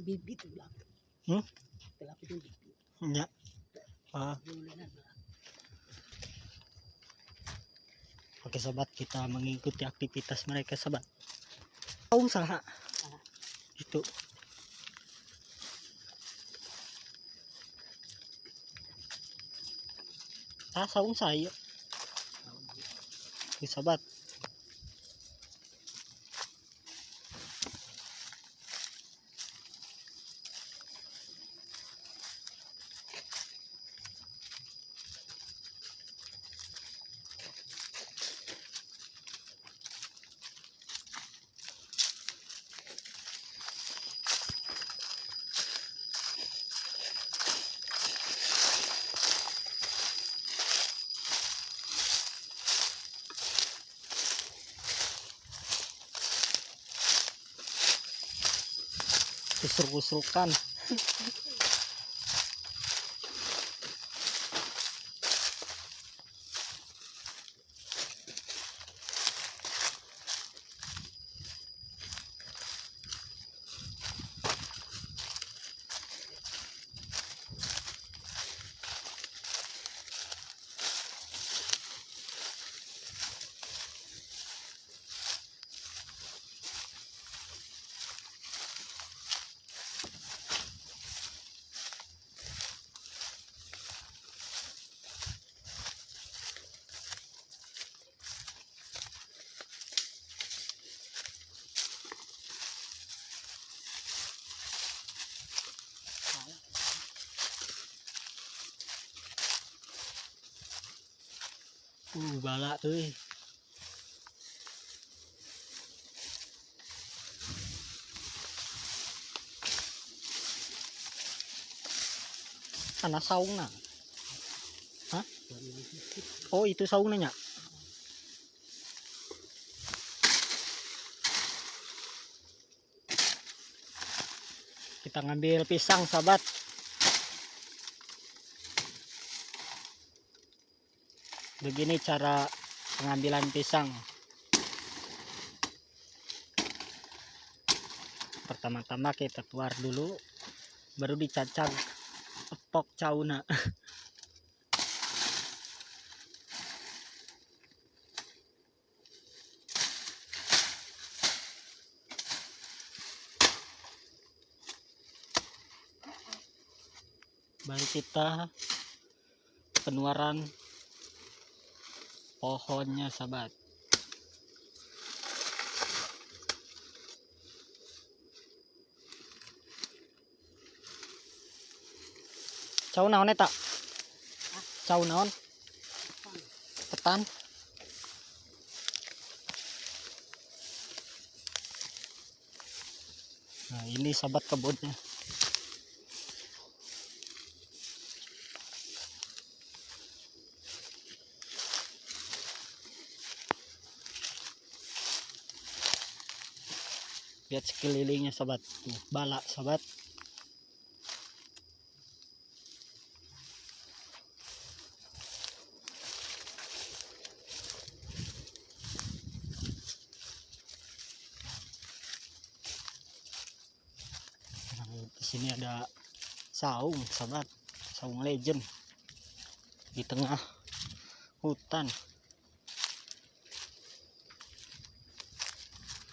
Bibit. Hmm? Ya. Ah. Oke sobat, kita mengikuti aktivitas mereka sobat. Saung saha? Itu. Ah, saung saya. Oke sobat. Usruk-usrukan. Balak tuh. Ana saungna. Hah? Oh, itu saungna nya. Kita ngambil pisang, sahabat. Begini cara pengambilan pisang. Pertama-tama kita tuar dulu, baru dicacag epok cauna. Baru kita penuaran pohonnya sahabat. Cau naon eta? Cau naon? Petan. Nah, ini sahabat kebunnya. Lihat sekelilingnya sobat, tuh balak sobat. Nah, di sini ada saung sobat, saung legend di tengah hutan.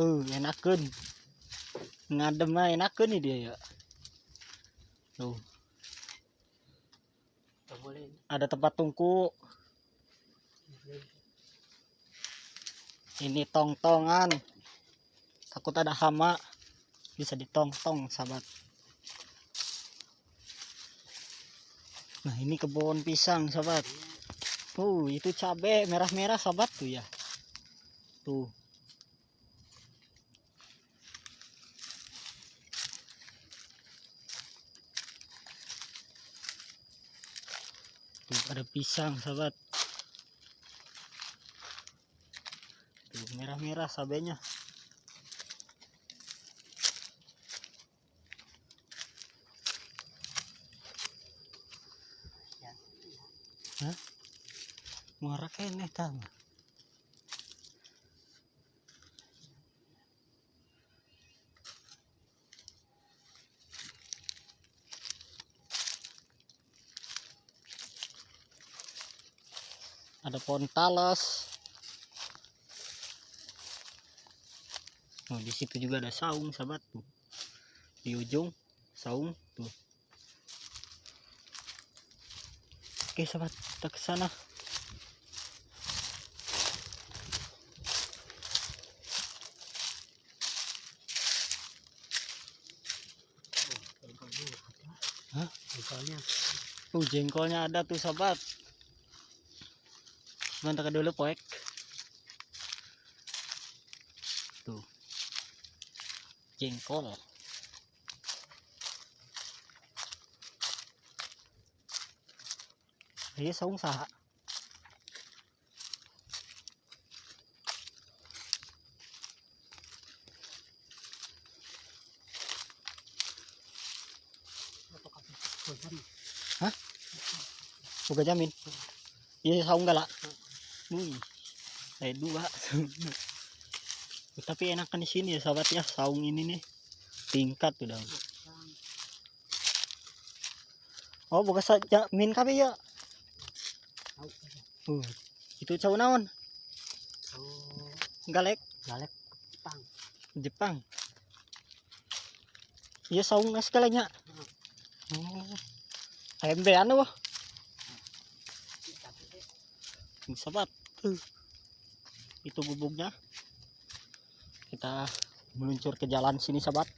Enakeun. Ngadem mah enakeun nih dia ya. Tuh. Ada tempat tungku. Ini tong-tongan. Takut ada hama bisa ditong-tong sahabat. Nah, ini kebun pisang sahabat. Tuh, itu cabe merah-merah sahabat tuh ya. Tuh. Tuh ada pisang sahabat. Tuh merah-merah cabenya. Hah? Muara keneh tah. Ada pohon talas. Oh, di situ juga ada saung sahabat tuh. Di ujung saung tuh. Oke sahabat, kita ke sana. Hah? Jengkolnya. Jengkolnya ada tuh sahabat. Mantap dulu poek. Tuh. Jengkol. Iya saung saha. Hah? Buka jamin. Iya saung galak. Wih, saya dua. Tapi enakan di sini ya sahabat ya, saung ini nih tingkat udah. Oh, buka saja min kabe ya. Itu cau naon? Galek, Galek Jepang. Jepang. Iya saung segalanya. Oh. Embean wah. Sahabat, itu gubuknya. Kita meluncur ke jalan sini sahabat.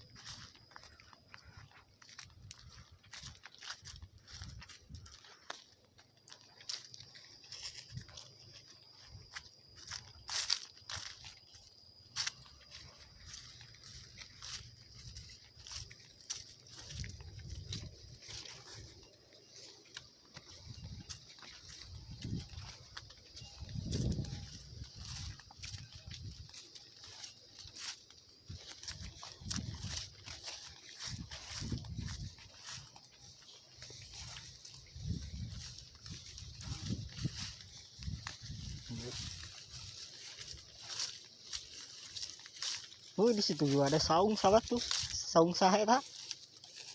Oh, di situ juga ada saung sahabat tuh. Saung saha eta?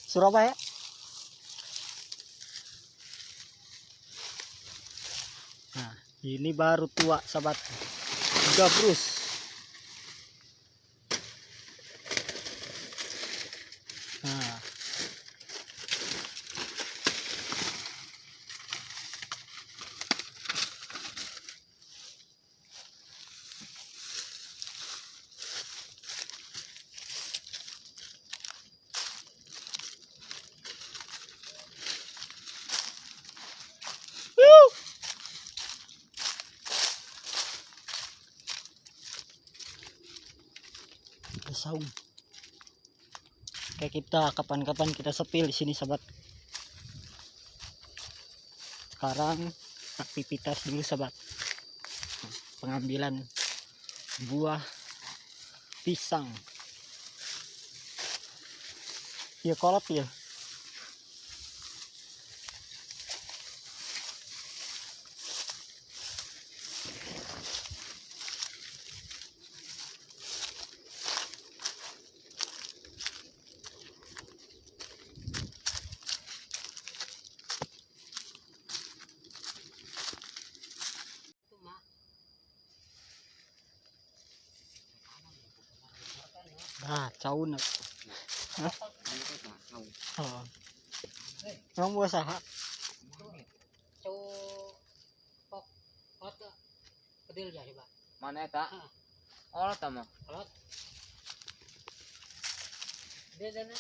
Surabaya. Nah, ini baru tua sahabat. Gabrus. Nah. Saung. Kayak kita kapan-kapan kita sepil di sini sahabat. Sekarang aktivitas dulu sahabat. Pengambilan buah pisang. Ya kolot ya. Nah, caun. Hah? Oh. Emang buah saha? Cau pok kolot kedil ya, Pak. Mana eta? Kolot mah. Kolot. Kedil dana.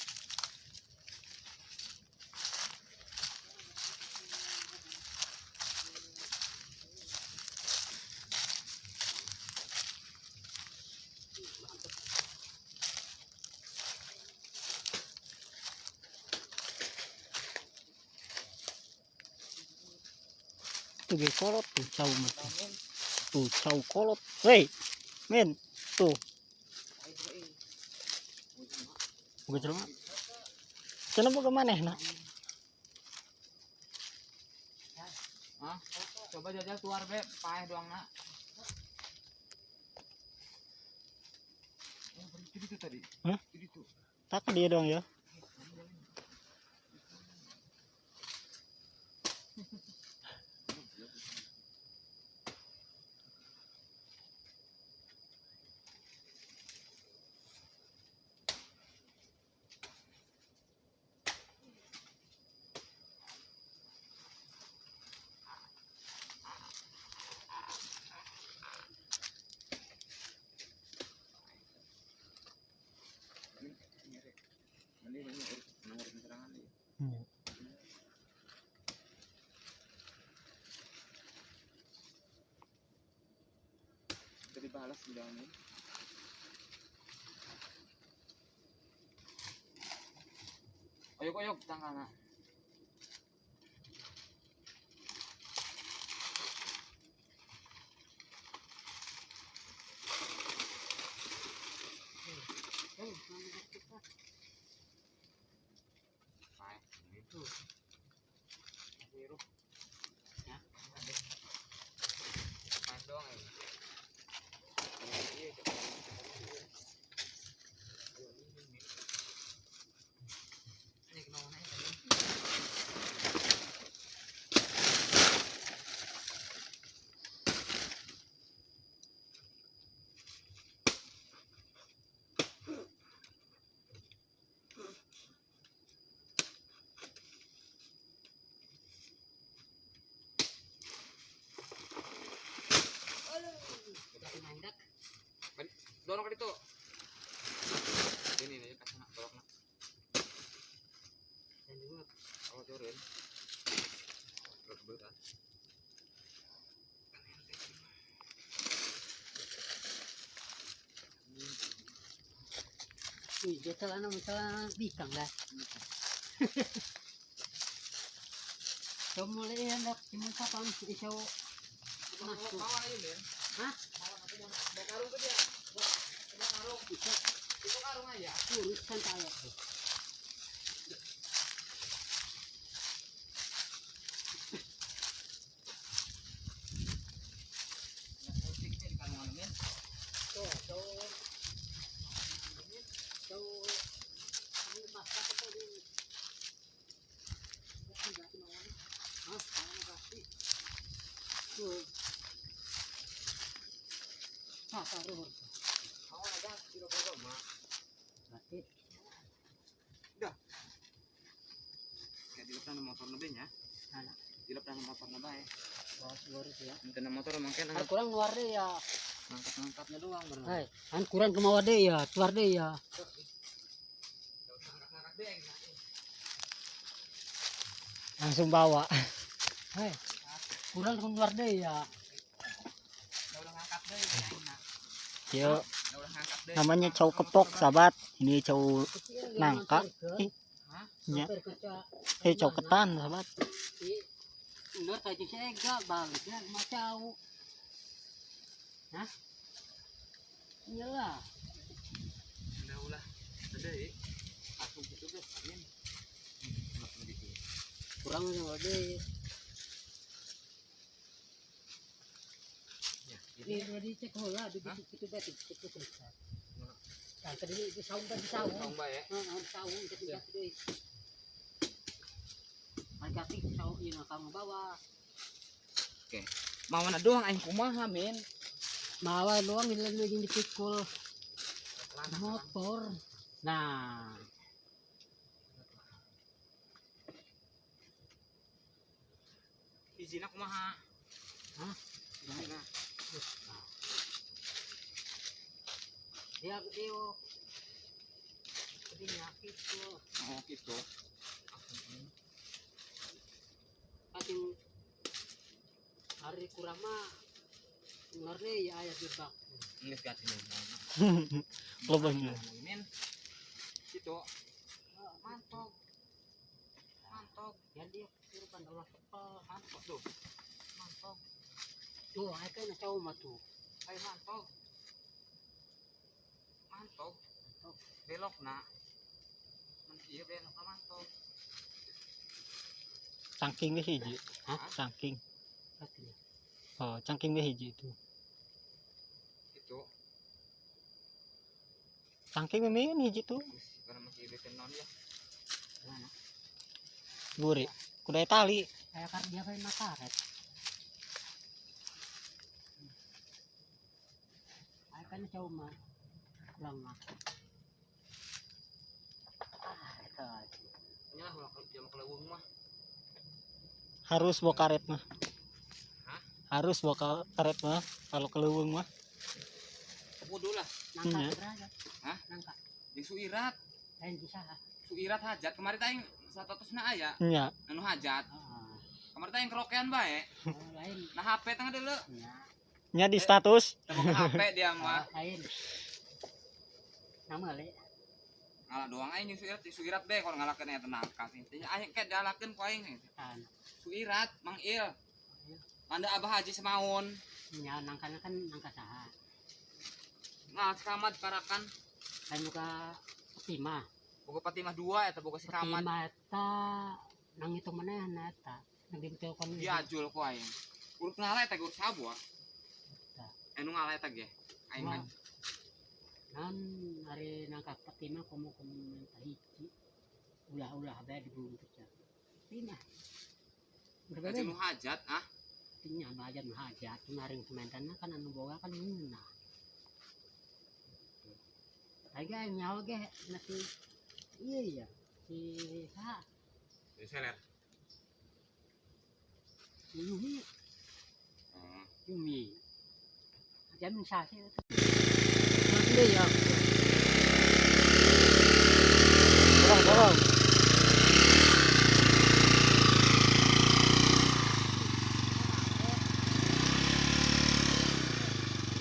Tuh ge kolot tuh cau mah tuh. Tuh cau kolot. Hei, men, tuh. Boga jelema. Cenah boga maneh na. Hah? Coba jajal tuar be, paeh doang na. Oh, berhenti itu tadi. Hah? Itu. Tak dia doang ya. Balas di dalamnya. Oyok-oyok tangkana. Dorong ke itu. Ini nih kasih nak dorong nak. Oh turun. Berat. Wih, dia celana celana bikang lah. So mulai hendak timun kapan iso masuk. Hah? Bawa karung ke dia? Bawa karung. Itu karung aja. Urusan tayo. Udah. Kayak dilepran motor lebihnya. Dilepran motor lebih ya. Ya. Entah motor mungkin kurang luar deh ya. Ngangkat-ngangkatnya doang bener. Hai, an kurang kemauan deh ya, keluar deh ya. Langsung bawa. Hai, kurang keluar deh ya. Yo, namanya cau kepok sahabat. Ini cau nangka. Ya. Cau ketan sahabat. Hah? Iyalah. Udah ulah. Udah aku gitu guys. Kurang udah deh. Ini udah dicek lah, di situ batu, cek itu. Nah, tadi itu saung tadi saung. Saung bae. Heeh, saung tadi tadi. Harga saung ieu kamu bawa. Oke. Mawana doang aing kumaha, men? Mawa doang ini lagi dipikul motor. Nah, izinna kumaha? Hah? Izinna. Dia dia dia gitu. Oh, gitu. Pating hari kurama ngeri ya ayat jebak. Geus ganti nih. Lobangnya. Min. Situ. Mantog. Mantog. Ya dia kesurupan ulah kepal. Mantog tuh. Mantog. Tuh, aya kan cau mah tuh. Ayo mantog. Mantog. Belok na. Mun ieu belok na mantog. Cangking we hiji. Hah? Cangking. Oh, cangking we hiji itu. Itu. Cangking we hiji tuh. Karena masih tenon ya. Mana? Gurih. Kuda tali. Kayak kar dia kayak makaret. Ayo kan jauh mah. Kurang mah. Ah, itu. Nya ulah jam kelewung mah. Harus bawa karet mah. Hah? Harus bawa karet mah kalau kelewung mah. Kudu lah. Nangka Iya. berada. Hah? Nangka. Jeung suirat. Lain bisa. Suirat hajat kemarin teh aing satatosna aya Nya. anu hajat. Ah, Kemarin teh aing kerokean bae. oh, lain. Nah HP tengah deuleu. Ya. Nya di status. Teu HP dia mah. Lain. Nama le. Ngalah doang aing jeung Suirat, si Suirat be kalau ngalakeun eta nangka sih. Tanya aing ke dialakeun ku aing. Tan. Suirat, Mang Il. Manda Abah Haji Semaun. Nya nangkana kan nangka saha. Nah, sekamat parakan. Lain muka Fatimah. Boga Fatimah 2 eta boga si Kamat. Fatimah eta nang itu manehna eta. Nang dibetulkeun. Diajul ku aing. Urut ngalah eta ge urut sabua. Anu ngalah eta ge. Aing mah Nan hari nangka Fatimah komo komo minta hiji. Ulah-ulah bae dibungkus ya. Fatimah. Gaji nu hajat ah. Nya anu hajat nu hajat naring sementana kan anu boga kan ngeunah. Lagi nyawa ge masih iya ya si saha Selet. si Yumi. Yumi. Jamin sasi itu. Asli ya. Dorong, dorong.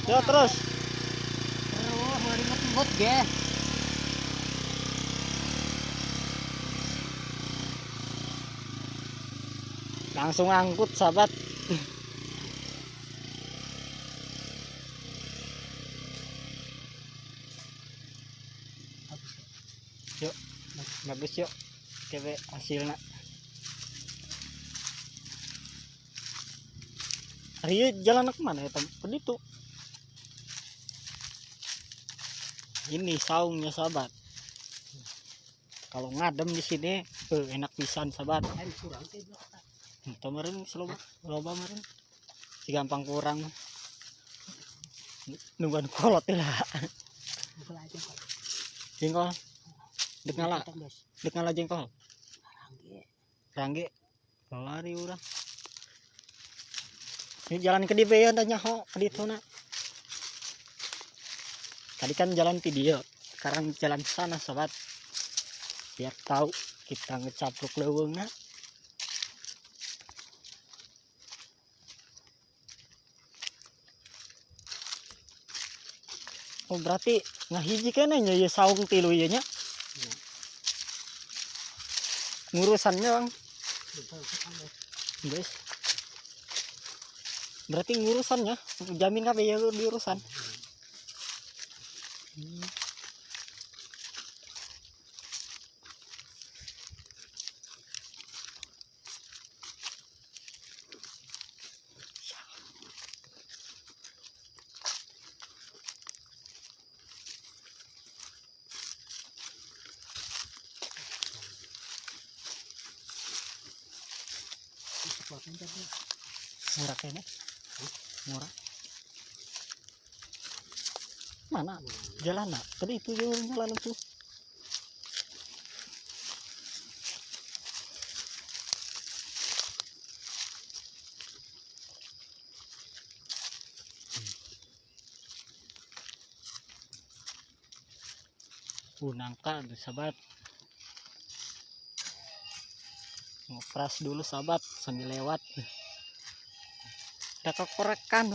Yo terus. Terus mau ngebut ge. Langsung angkut sahabat. Yuk, bagus yuk. Kebe hasilnya. Hari jalan kemana ya tem? Ke ditu. Ini saungnya sahabat. Kalau ngadem di sini, enak pisan sahabat. Kurang teh blok ta. Entah meureun loba, loba meureun. Si gampang kurang. Nungguan kolot lah. Jengkol aja kok. Jengkol. Dek ngala, dek ngala jengkol. Rangge. Rangge. Lari urang. Ini jalan ke dieu ya nyaho ke ditu na. Tadi kan jalan video, sekarang jalan sana sobat. Biar tahu kita ngecaplok leuweungna. Oh berarti ngahiji keneh nya ieu saung tilu ieu nya. Ngurusannya bang. Guys. Berarti ngurusannya jamin kabeh ya diurusan. Murah kayaknya. Murah. Mana? Jalan nak? Tadi itu jalan jalan itu. Nangka tuh sahabat. Ngopras dulu sahabat sambil lewat. Ada kekorekan.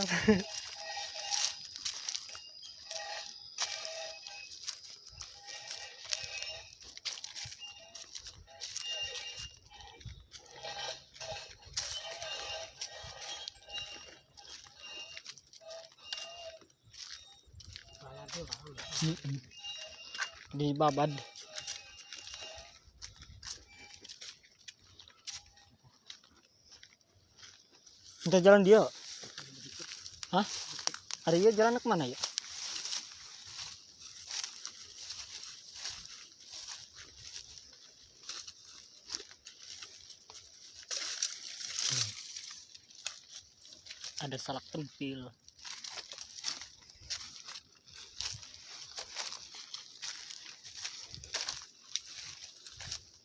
Di babad. Kita jalan dia. Hah? Hari ini jalan kemana ya? Ada salak tempil.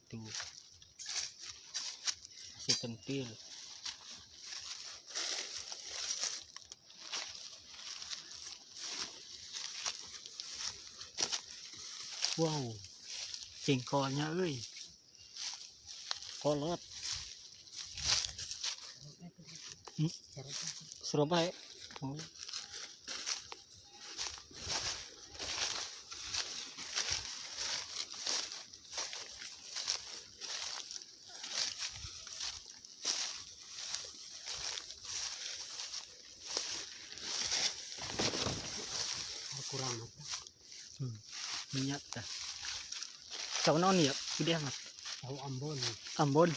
Tuh. Masih pentil. Wow, jengkolnya euy. Kolot. Surabaya. Oh. Kurang mata. Minyak dah. Cau naon ya? Gede amat. Tahu Ambon. Ambon.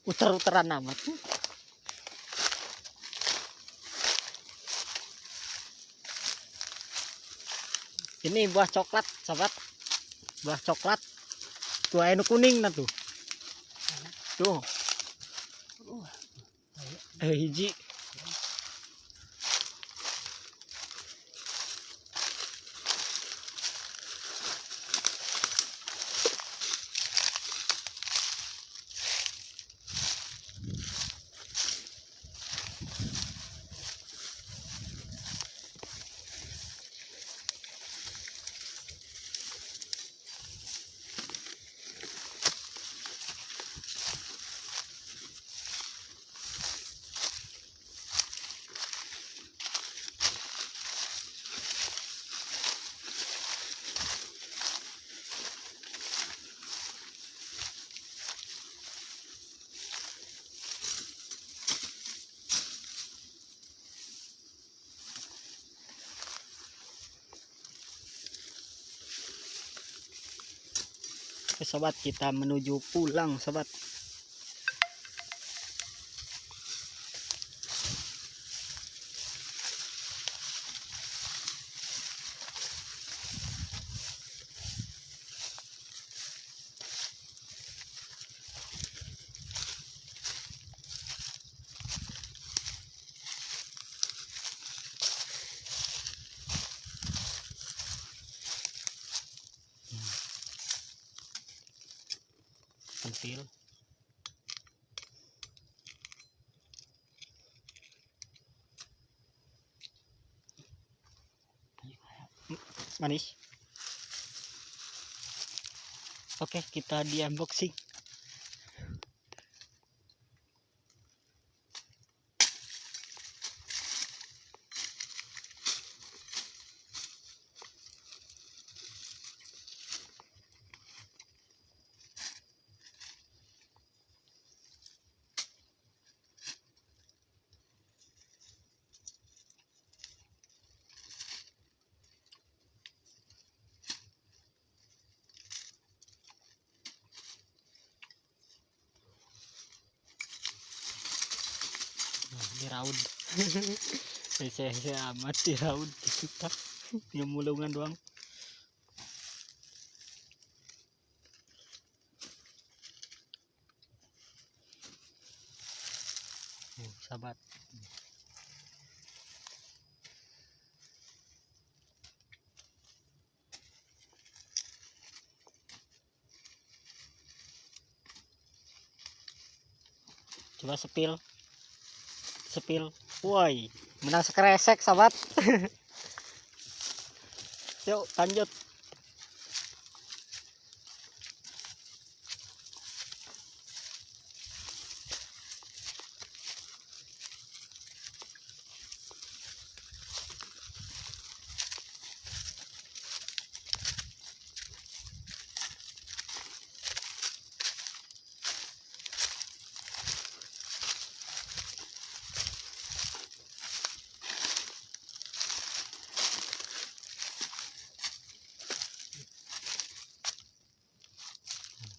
Uter-uteran amat. Ini buah coklat, sobat. Buah coklat. Tuh anu kuning nah tuh. Tuh. Hiji. Oke, sobat, kita menuju pulang, sobat. Pentil. Manis. Oke, kita di unboxing. Diraud. Hese amat diraud kita. Ngemulungan doang. Sahabat. Coba sepil. Sepil. Woi, menang sekresek sahabat. Yuk lanjut.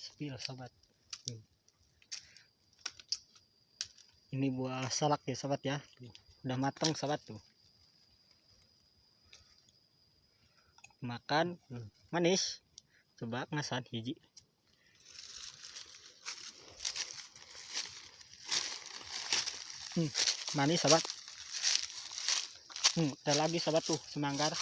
Sepil sobat. Ini buah salak ya sobat ya. Udah mateng sobat tuh. Makan manis. Coba ngasan hiji. Manis sobat. Ada lagi sobat tuh semanggar.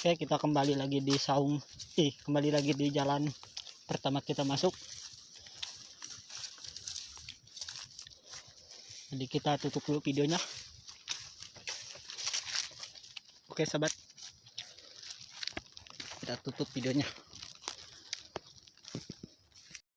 Oke, kita kembali lagi di saung, kembali lagi di jalan pertama kita masuk. Jadi kita tutup dulu videonya. Oke sahabat, kita tutup videonya.